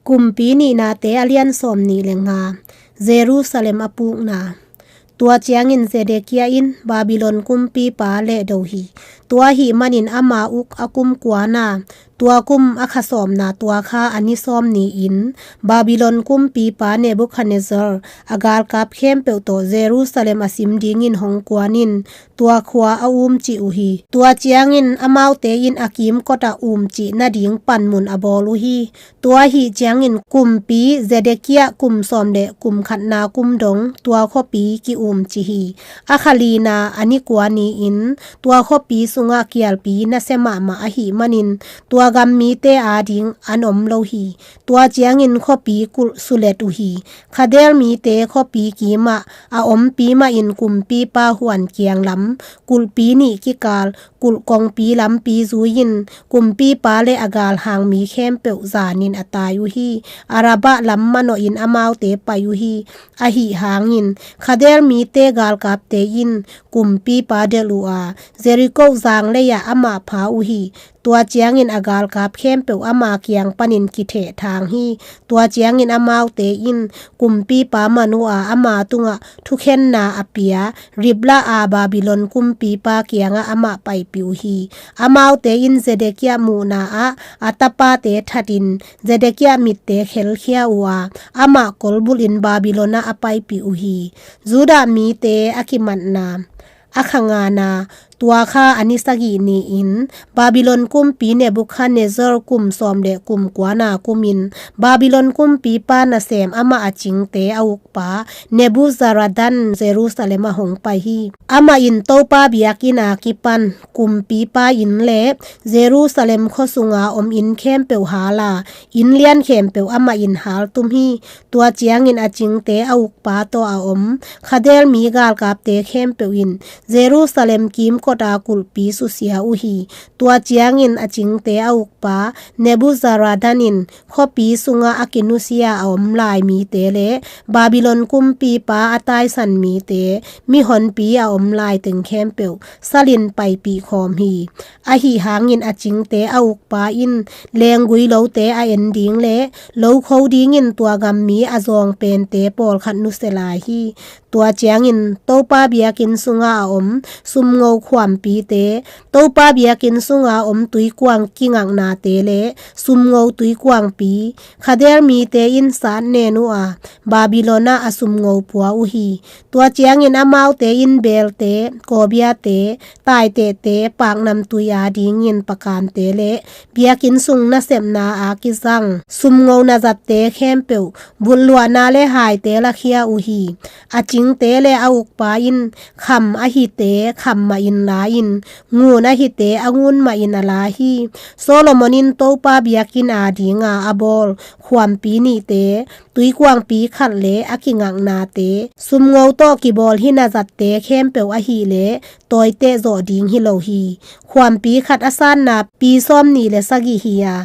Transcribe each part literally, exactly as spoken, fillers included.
Kumpi Nihnate a lian sawm nih le nga. Jerusalem a pukna. Tua ciangin Zedekiah in Babylon kumpipa lehdo hi. Tua ahih manin ama uk a kum kuana, tua kum a kha sawmna tua kha a ni sawm ni-in Babylon kumpipa Nebuchadnezzar a galkap khempeuh tawh Jerusalem a sim dingin hong kuanin tua khua a umcih uh hi. Tua ciangin amaute in a kimkotah umcih nading panmun a bawl uh hi. Tua ahih ciangin kumpi Zedekiah kum sawm le kum khatna kum dong tua khuapi ki-umcih hi. A kha lina a ni kua ni-in tua khuapi sungah kialpi nasia mahmah ahih manin tua gam mite ading an om lo hi. Tua ciangin khuapi kulh sulet uh hi. Khaldeal mite khuapi kimah a ompi mahin kumpipa huan kiang lam kulhpi nih kikal kulh kongpi lampi zui-in kumpipa le a galhang mi khempeuh zanin a tai uh hi. Arabah lam manawhin amaute pai uh hi. Ahih hangin Khaldeal mite galkapte in kumpipa delh uh a, Jericho zang lei-ah amah pha uh hi. Tua ciangin a galkap khempeuh ama kiang panin kithehthang hi. Tua ciangin amaute in kumpipa man uh a, ama tungah thukhenna a pia Riblah a Babylon kumpipa kiangah amah paipih uh hi. Amaute in Zedekiah muhna ah a tapate thatin Zedekiah mitte khelkhia uh a, amah kolbulhin Babylon ah a paipih uh hi. Judah mite a kimatna. A kha ngana, tua kha a ni sagih ni-in Babylon kumpi Nebuchadnezzar kum sawm le kum kuana kumin Babylon kumpipa nasem amah a cingte a ukpa Nebuzaradan Jerusalem ah hong pai hi. Amah in Topa biakinn a kipan kumpipa inn le Jerusalem khua sunga om inn khempeuh hal a, inn lian khempeuh amah in haltum hi. Tua ciangin a cingte a ukpa tawh a om Khaldeal mi galkapte khempeuh in Jerusalem kimkot a kulhpi susia uh hi. Tua ciangin a cingte a ukpa Nebuzaradan in khuapi sungah a kinusia a om lai mite le Babylon kumpipa a taisan mite, mihonpi a om lai teng khempeuh salin paipih khawm hi. Ahi hangin a cingte a ukpa in lenggui lote a en ding le lo kho dingin tua gam mi a zawng pente pawlkhat nusia lai hi. Tua ciangin Topa biakinn sungah a om sumngo khuampite, Topa biakinn sunga om tuikuang kingaknate le sumngo tuikuangpi, Khaldeal mite in sat nen uh a, Babylon ah a sumngo pua uh hi. Tua ciangin amaute in beelte, kawbiate, taitehte, paknamtui a dingin pakante le biakinn sung nasepna a kizang sumngo nazatte khempeuh, butluahna le haite lakhia uh hi. A cingte le a ukpa in kham a hite kham mahin la-in, ngun a hite a ngun mahin a la hi. Solomon in Topa biakinn a dinga a bawl khuampi nihte, tuikuangpi khat le a kingaknate, sumngo tawh kibawl hi nazatte khempeuh ahih leh tawiteh zawh ding hi lo hi. Khuampi khat a sanna pi sawm nih le sagih hi a,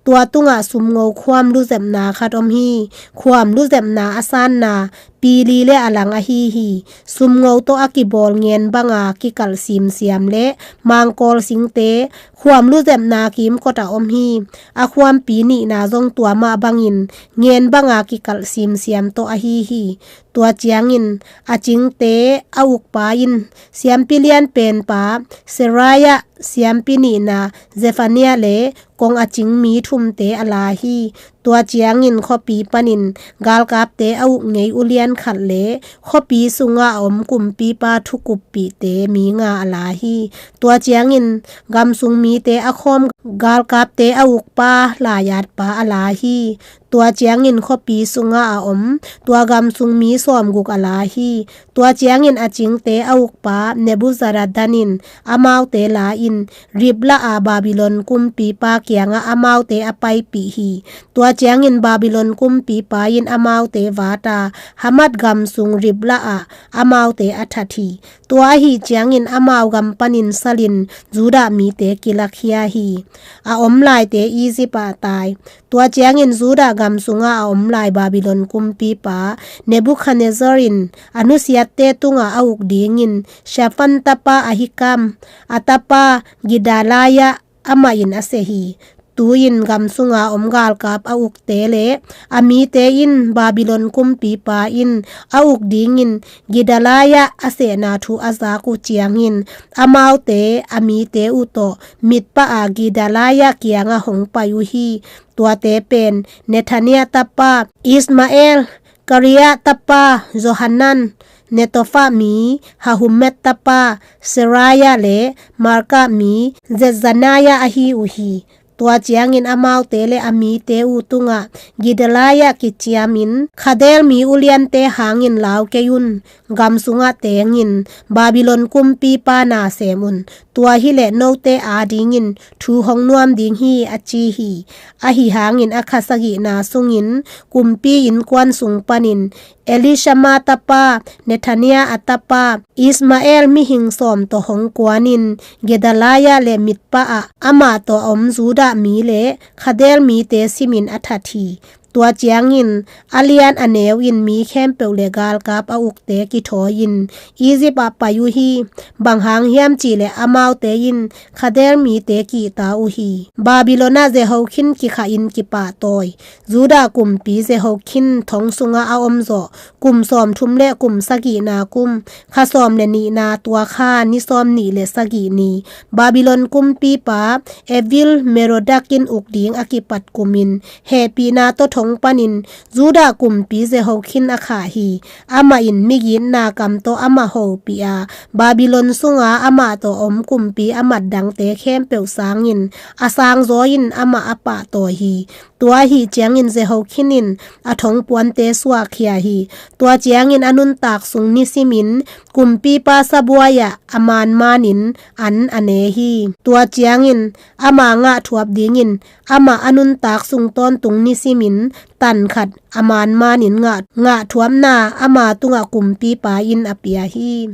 tua tungah sumngo khuam luzepna khat om hi. Khuam luzepna a sanna pi li le a lang ahi hi. Sumngo tawh a kibawl ngen banga kikalh simsiam le mangkawl singte khuam luzepna kimkot ah om hi. A khuampi nihna zong tua mah bangin ngen banga kikalh simsiam tawh ahi hi. Tua ciangin a cingte a ukpa in siampi lianpenpa Seraiah, siampi nihna Zephaniah le kong a cing mi thumte a la hi. Tua ciangin khuapi panin galkapte a uk ngei ulian khat le khuapi sunga a om kumpipa thukuppihte mi nga a la hi. Tua ciangin gamsung mite a khawm galkapte a ukpa laiatpa a la hi. Tua ciangin khuapi sunga a om tua gamsung mi sawmguk a la hi. Tua ciangin a cingte a ukpa Nebuzaradan in amaute la-in Riblah a Babylon kumpipa kiangah amaute a paipih hi. Tua ciangin Babylon kumpipa in amaute vata Hamat gamsung Riblah ah amaute a that hi. Tua ahi ciangin amau gam panin salin Judah mite kilakhia hi. A om laite Egypt ah tai. Tua ciangin Judah gam sunga a om lai Babylon kumpipa Nebuchadnezzar in a nusiatte tungah a uk dingin Shaphan tapa Ahikam, a tapa Gedaliah amah in a sia hi. Tu-in gam sunga om galkap a ukte le a mite in Babylon kumpipa in a uk dingin Gedaliah a sehna thu a zak uh ciangin amaute a mite uh tawh Mizpah ah Gedaliah kiangah hong pai uh hi. Tuate pen Nethaniah tapa Ishmael, Kariah tapa Johanan, Netophah mi Hahumeth tapa Seraiah le Maakah mi Zechariah ahi uh hi. Tua ciangin amaute le a mite uh tungah Gedaliah kiciamin, Khaldaia mi uliante hangin lau kei un, gam sungah tengin Babylon kumpipa na sem un, tua hileh note adingin thu hong nuam ding hi, a ci hi. Ahi hangin a kha sagihna sungin kumpi innkuan sung panin Elishama tapa Nethaniah a tapa Ishmael mihing sawm tawh hong kuanin Gedaliah le Mizpah ah amah tawh a om Judah mi le Khaldaia mite simin a that hi. Tua ciangin a lian a neu in mi khempeuh le galkap a ukte kithawi-in Egypt ah pai uh hi. Bang hang hiam cihleh amaute in Khaldaia mite kihta uh hi. Babylon ah Jehoiakim kikhahin kipahtawi Judah kumpi Jehoiakim thong sungah a omzawh kum sawmthum le kum sagihna kum, kha sawm le nihna, tua kha ni sawmnih le sagih ni, Babylon kumpipa Evil-merodak in uk ding a kipat kumin hehpihna tawh thong panin Judah kumpi Jehoiakim a khah hi. Amah in migitna kam tawh amah hopih a, Babylon sunga amah tawh a om kumpi a mat dangte khempeuh sangin a sangzaw in amah a pahtawi hi. Tua ahih ciangin Jehoiakim in a thongpuante suahkhia hi. Tua ciangin a nuntak sung nisimin kumpipa sabuai ah a manmanin an a ne hi. Tua ciangin ama ngah thuap dingin amah a nuntak sung tawntung nisimin tan khat a manmanin ngah, ngah thuapna ama tungah kumpipa in a pia hi.